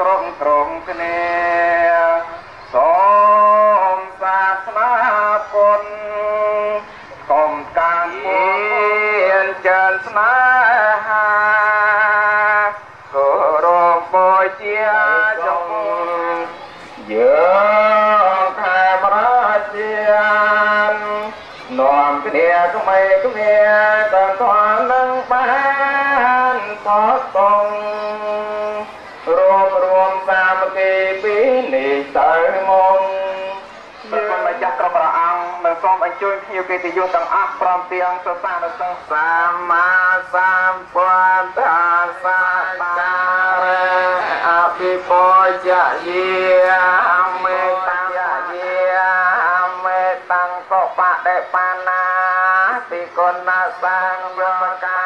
ក្រុមក្រុមគ្នាសូមសាសនាពុទ្ធកុំកាងពុនចិនស្នេហាគោរពបជាចុងយើងខែមរាជានាំគ្នាក្មេងគ្នាដល់តនឹងបានថតតងរួមរួមសាមគ្គីពីនេះទៅមុនព្រះគុណម្ចាស់គ្រប់ព្រះអង្គនិងសូមអញ្ជើញភ្ញៀវកិត្តិយសទាំងអស់ព្រមទាំងសិស្សានុសិស្សសម្មាសម្ពុទ្ធសាការៈអភិបុជយាមេតាយាមេតាំងកបដិបាណាតិគុណសង្យកា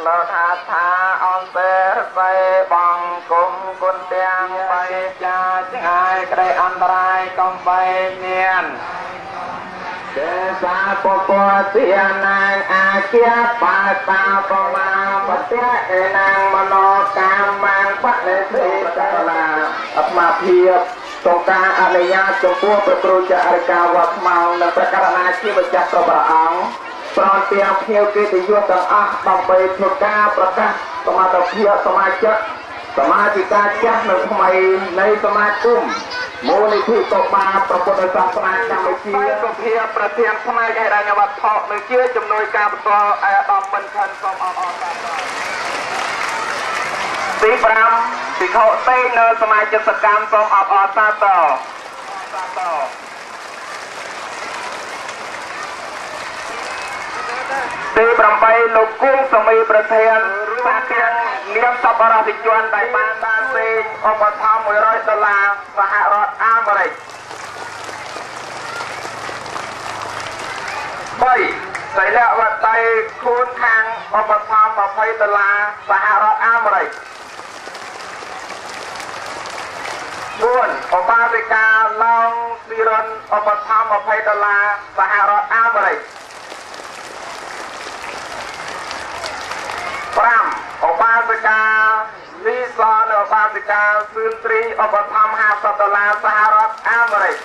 លោថាថាអន្តរស័យបងគុំគុណទាំងបីចាឆ្ងាយក្តីអន្តរាយកុំបីមានទេសាពពទានាងអាគាបាតាបមាបតេអេនាងមនោកាមាងបដិសេតលាអាត្មាភាពសូមការអនុញ្ញាតចំពោះព្រះគ្រូចារិកាវត្តខ្មៅនិងព្រះករណាជាម្ចាស់គ្រប់ព្រះអង្គព្រមទាំងភ្ញៀវកិត្តិយសទាំងអស់ដើម្បីធ្វើការប្រកាសសមាជិកសមាជិកសមាជិកាចាស់និងថ្មីនៃសមាគមមូលនិធិកុមារព្រះពុទ្ធសាសនាកម្ពុជាសុភាប្រធានផ្នែកហិរញ្ញវត្ថុនិងជាជំនួយការបន្តអាដាមមិនខិនសូមអបអរសាទរទី5ភិក្ខុទេនៅសមាជិកសកម្មសូមអបអរសាទរទី8លោកគង់សមីប្រធានសាធារនាមសប្បុរសជនដែលបានបានសេកឧបត្ថម្ភ100ដុល្លារសហរដ្ឋអាមេរិក3សិលវតីខួនខាងឧបត្ថម្ភ20ដុល្លារសហរដ្ឋអាមេរិក4ឧបាសិកាឡុងស៊ីរុនឧបត្ថម្ភ20ដុល្លារសហរដ្ឋអាមេរិក5ឧបាសិកាលីសនិងឧបាសិកាសឿនទ្រីឧបត្ថម្ភ50ដុល្លារសហរដ្ឋអាមេរិក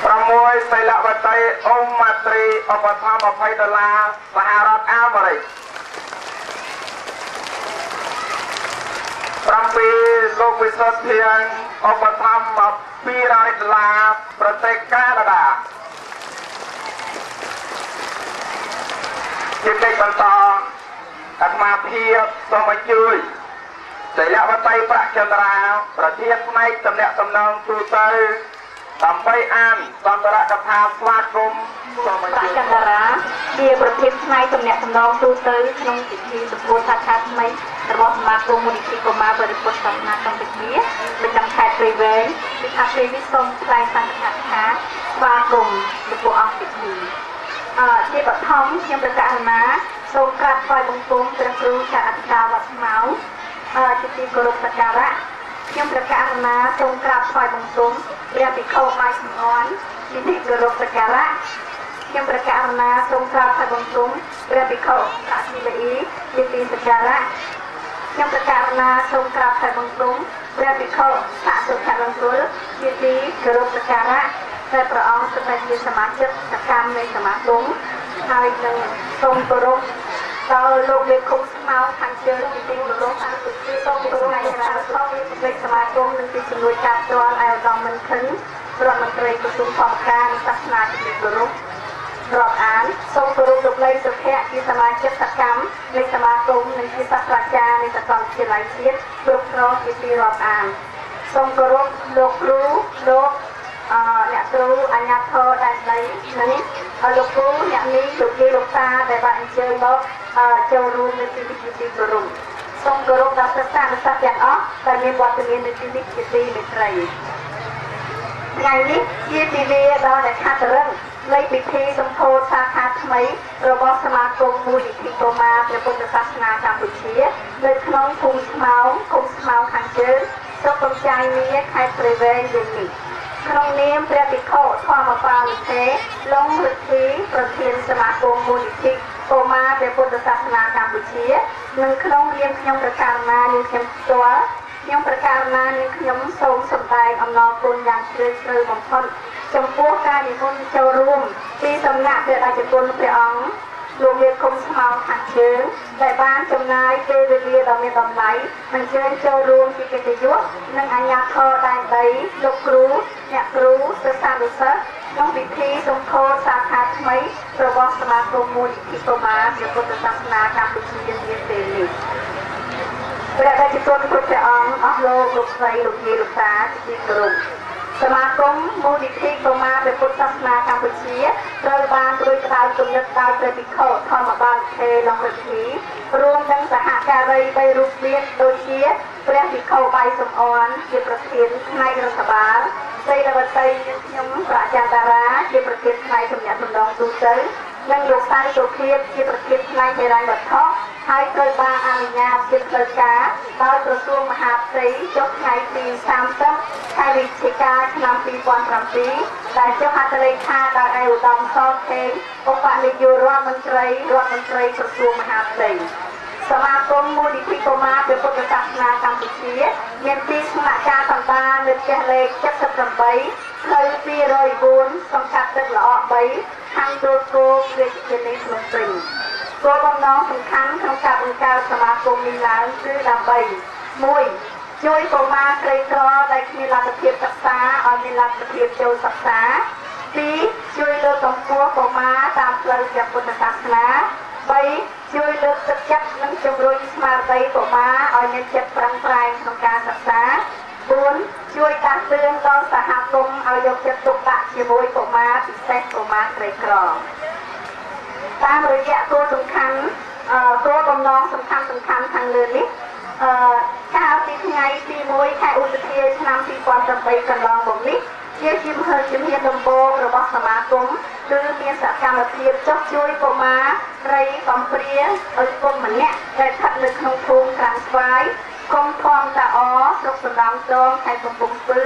6សិលវតីអ៊ុំម៉ាត្រីឧបត្ថម្ភ20ដុល្លារសហរដ្ឋអាមេរិក7លោកវិសុទ្ធធាងឧបត្ថម្ភ200ដុល្លារប្រទេសកាណាដាជាកិច្ចបន្តអាត្មាភាពសូមអញ្ជើញសិលវតីប្រាក់ចន្ទរាប្រធានផ្នែកតំណាក់តំណងទូទៅដើម្បីអានសន្ទរកថាស្វាគមន៍សូមអញ្ជើញប្រាក់ចន្ទរាជាប្រធានផ្នែកតំណាក់តំណងទូទៅក្នុងពិធីសម្ពោធសាខាថ្មីរបស់សមាគមមូលនិធិកុមារបរិពុទ្ធសាសនាកម្ពុជាប្រចាំខេត្តព្រៃវែងពិធីពេលនេះសូមថ្លែងសន្ទរកថាស្វាគមន៍ចំពោះអង្គពិធីជាបឋមខ្ញុំប្រកាសណាសូមក្រាបថ្វាយបង្គំព្រះគ្រូចៅអធិការវត្តស្មៅជាទីគោរពសក្ការៈខ្ញុំប្រកាសណាសូមក្រាបថ្វាយបង្គំព្រះភិក្ខុម៉ៃសំអនជាទីគោរពសក្ការៈខ្ញុំប្រកាសណាសូមក្រាបថ្វាយបង្គំព្រះភិក្ខុកាស៊ីលីជាទីសក្ការៈខ្ញុំប្រកាសណាសូមក្រាបថ្វាយបង្គំព្រះភិក្ខុសាសុខមង្គលជាទីគោរពសក្ការៈដែលព្រះអង្គសុទ្ធតែជាសមាជិកសកម្មនៃសមាគមហើយនឹងសូមគោរពដល់លោកមេឃុំស្មៅខាងជើងទីគោរពសូមគោរពឯករាជ្យនៃសមាគមនិងទីជំនួយការផ្ទាល់ឯកឧត្តមមិនខិនរដ្ឋមន្ត្រីក្រសួងធម្មការនិងសាសនាជាទីគោរពរាប់អានសូមគោរពលោកលេខសុភ័ក្រជាសមាជិកសកម្មនៃសមាគមនិងជាសាស្ត្រាចារ្យនៃសាកលវិទ្យាល័យជាតិគ្រប់គ្រងជាទីរាប់អានសូមគោរពលោកគ្រូលោកអ្នកគ្រូអាជ្ញាធរដែនដីនិងលោកគ្រូអ្នកមីងលោកយាយលោកតាដែលបានអញ្ជើញមកចូលរួមនៅទីនេះជាទីគោរពសូមគោរពដល់សិស្សានុសិស្សទាំងអស់ដែលមានវត្តមាននៅទីនេះជាទីមេត្រីថ្ងៃនេះជាទិវាដ៏រឆាតរឹងនៃពិធីសម្ពោធសាខាថ្មីរបស់សមាគមមូលនិធិកុមារព្រះពុទ្ធសាសនាកម្ពុជានៅក្នុងភូមិស្មោងឃុំស្មោងខាងជើងស្រុកកំចាយមាខេត្តព្រៃវែងយើងនេះក្នុងនាមព្រះភិក្ខុធម្មបាលិទេឡុងរិទ្ធីប្រធានសមាគមមូលនិធិកុមារព្រះពុទ្ធសាសនាកម្ពុជា និងក្នុងនាមខ្ញុំប្រកាសណានាងខ្ញុំផ្ទាល់ខ្ញុំប្រកាសណានាងខ្ញុំសូមសម្ដែងអំណរគុណយ៉ាងជ្រាលជ្រៅបំផុតចំពោះការនិមន្តចូលរួមពីសំណាក់ព្រះតេជគុណព្រះអង្គលោកមេឃុំស្មោខាងជើងដែលបានចំណាយពេលវេលាដ៏មានតម្លៃអញ្ជើញចូលរួមជាកិត្តិយសនិងអាជ្ញាធរដែនដីលោកគ្រូអ្នកគ្រូសិស្សានុសិស្សក្នុងពិធីសម្ពោធសាខាថ្មីរបស់សមាគមមូលនិធិកុមារព្រះពុទ្ធសាសនាកម្ពុជានាពេលនេះព្រះតេជគុណគ្រប់ព្រះអង្គអស់លោកលោកស្រីលោកយាយលោកតាជាទីគោរពសមាគមមូលនិធិកុមារព្រះពុទ្ធសាសនាកម្ពុជាត្រូវបានរួចក្តៅគំនិតដោយព្រះភិក្ខុធម្មបាលថេឡុងរិទ្ធីរួមនឹងសហការី3រូបទៀតដូចជាព្រះភិក្ខុបៃសំអនជាប្រធានផ្នែករដ្ឋបាលស្រីរវតីនាងខ្ញុំប្រច័ន្ទតារាជាប្រធានផ្នែកទំនាក់ទំនងទូទៅនិងលោកសៅសុភាពជាប្រធានផ្នែកហិរញ្ញវត្ថុហើយត្រូវបានអនុញ្ញាតជាផ្លូវការដោយក្រសួងមហាផ្ទៃចុះថ្ងៃទី30ខែវិច្ឆិកាឆ្នាំ2007ដែលចុះហត្ថលេខាដោយឯកឧត្តមសខេងឧបនាយករដ្ឋមន្ត្រីក្រសួងមហាផ្ទៃសមាគមមូលនិធិកុមារព្រះពុទ្ធសាសនាកម្ពុជាមានទីស្នាក់ការកណ្ដាលនៅផ្ទះលេខ78ផ្លូវ204សង្កាត់ទឹកល្អក់3ខណ្ឌទួលគោករាជធានីភ្នំពេញគោលបំណងសំខាន់ក្នុងការបង្កើតសមាគមនេះឡើងគឺដើម្បី1ជួយកុមារក្រីក្រដែលគ្មានលទ្ធភាពសិក្សាឲ្យមានលទ្ធភាពចូលសិក្សា2ជួយលើកកម្ពស់កុមារតាមផ្លូវព្រះពុទ្ធសាសនា3ជួយលើកទឹកចិត្តនិងជំរុញស្មារតីកុមារឲ្យមានចិត្តប្រឹងប្រែងក្នុងការសិក្សា4ជួយដាស់តឿនដល់សហគមន៍ឲ្យយកចិត្តទុកដាក់ជាមួយកុមារពិសេសកុមារក្រីក្រតាមរយៈគោលសំខាន់គោលបំណងសំខាន់ខាងលើនេះកាលពីថ្ងៃទី1ខែឧសភាឆ្នាំ2008កន្លងមកនេះជាជំហានដំបូងរបស់សមាគមគឺមានសកម្មភាពចុះជួយកុមារីកំព្រាឪពុកម្នាក់ដែលស្ថិតនៅក្នុងភូមិក្រាំងស្វាយឃុំធំតាអស្រុកសណ្ដងទងខេត្តកំពង់ស្ពឺ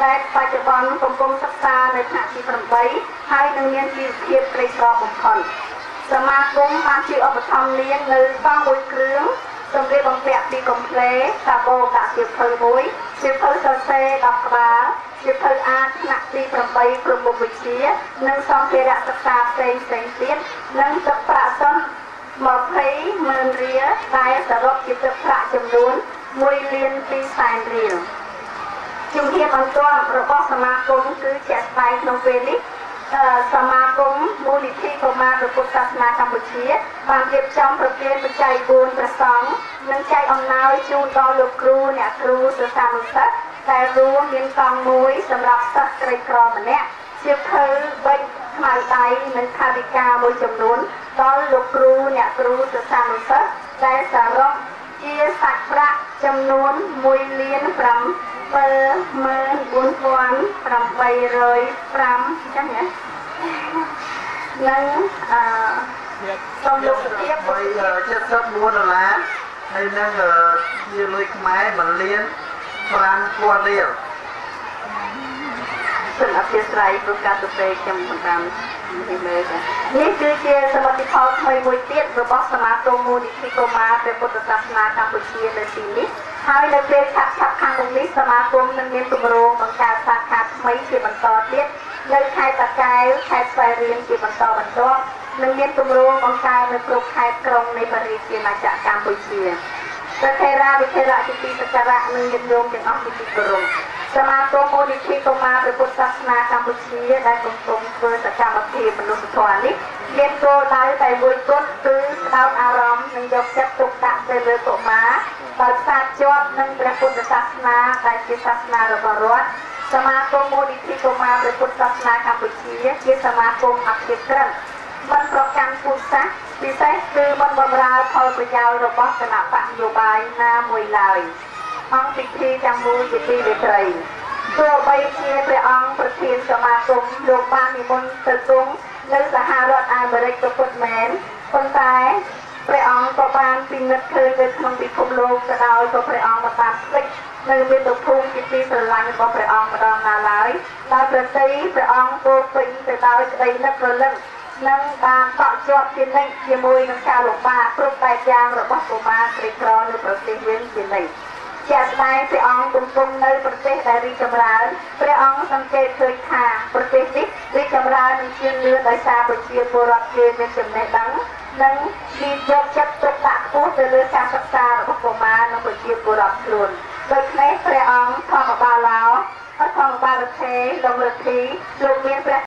ដែលបច្ចុប្បន្នកំពុងសិក្សានៅថ្នាក់ទី8ហើយនឹងមានជីវភាពក្រីក្របំផុតសមាគមបានជួយឧបត្ថម្ភនាងនៅកង់មួយគ្រឿងសម្លៀកបំពាក់ពីកំភ្លេកាបូបដាក់សៀវភៅមួយសៀវភៅសរសេរ10ក្បាលសៀវភៅអានថ្នាក់ទី8គ្រប់មុខវិជ្ជានិងសម្ភារៈសិក្សាផ្សេងទៀតនិងទឹកប្រាក់សុទ្ធ20,000រៀលដែលសរុបជាទឹកប្រាក់ចំនួន1,200,000រៀលជំហានបន្ទាប់របស់សមាគមគឺជាក់ស្ដែងក្នុងពេលនេះសមាគមមូលនិធិកុមារព្រះពុទ្ធសាសនាកម្ពុជាបានរៀបចំប្រគេនបច្ច័យ4ព្រះសង្ឃនិងចែកអំណោយជូនដល់លោកគ្រូអ្នកគ្រូសិស្សានុសិស្សដែលរួមមានកង់មួយសម្រាប់សិស្សក្រីក្រម្នាក់សៀវភៅបិចខ្មៅដៃនិងថវិកាមួយចំនួនដល់លោកគ្រូអ្នកគ្រូសិស្សានុសិស្សដែលសរុបជាសាច់ប្រាក់ចំនួន1,74,805ចឹងណានិងសូមលោកភាព74ដុល្លារហើយនឹងជាលុយខ្មែរ1,500,000រៀលសូមអធិស្ឋានព្រោះការទៅពេលខ្ញុំមិនបាននិយាយមើលចានេះគឺជាសមិទ្ធផលថ្មីមួយទៀតរបស់សមាគមមូលនិធិកុមារព្រះពុទ្ធសាសនាកម្ពុជានៅទីនេះហើយនៅពេលឆាប់ខាងមុខនេះសមាគមនឹងមានគម្រោងបង្កើតសាខាថ្មីជាបន្តទៀតនៅខេត្តតាកែវខេត្តស្វាយរៀងជាបន្តបន្ទាប់និងមានគម្រោងបង្កើតនៅគ្រប់ខេត្តក្រុងនៃព្រះរាជាណាចក្រកម្ពុជាព្រះថេរាវិថេរៈជាទីសក្ការៈនិងញាតិញោមទាំងអស់ជាទីគោរពសមាគមមូលនិធិកុមារព្រះពុទ្ធសាសនាកម្ពុជាដែលកំពុងធ្វើសកម្មភាពមនុស្សធម៌នេះមានគោលដៅតែមួយគត់គឺផ្ដោតអារម្មណ៍និងយកចិត្តទុកដាក់ទៅលើកុមារដោយផ្សារភ្ជាប់នឹងព្រះពុទ្ធសាសនាដែលជាសាសនារបស់រដ្ឋសមាគមមូលនិធិកុមារព្រះពុទ្ធសាសនាកម្ពុជាជាសមាគមអព្យាក្រឹតមិនប្រកាន់ពូជសាសន៍ពិសេសគឺមិនបម្រើផលប្រយោជន៍របស់គណបក្សនយោបាយណាមួយឡើយអង្គពិធីទាំងមូលជាទីមេត្រីទោះបីជាព្រះអង្គប្រធានសមាគមលោកបាននិមន្តទៅគង់នៅសហរដ្ឋអាមេរិកក៏ពិតមែនប៉ុន្តែព្រះអង្គក៏បានពិនិត្យឃើញនៅក្នុងពិភពលោកក៏ដោយក៏ព្រះអង្គមិនបានភ្លេចនៅមាតុភូមិជាទីស្រឡាញ់របស់ព្រះអង្គម្ដងណាឡើយដោយប្រតិព្រះអង្គពោពេញទៅដោយក្តីនឹករលឹក និងបានតក់ជាប់ជានិច្ចជាមួយនឹងការលំបាកគ្រប់បែបយ៉ាងរបស់កុមារក្រីក្រនៅប្រទេសយើងជានិច្ចជាក់ស្ដែងព្រះអង្គកំពុងនៅប្រទេសដែលរីកចម្រើនព្រះអង្គសង្កេតឃើញថាប្រទេសនេះរីកចម្រើននិងជឿនលឿនដោយសារប្រជាពលរដ្ឋគេមានចំណេះដឹងនិងមានយកចិត្តទុកដាក់ខ្ពស់ទៅលើការសិក្សារបស់កុមារនិងប្រជាពលរដ្ឋខ្លួនដូច្នេះព្រះអង្គធម្មបាលោធម្មបាលរដ្ឋេលោករដ្ឋីលោកមានព្រះ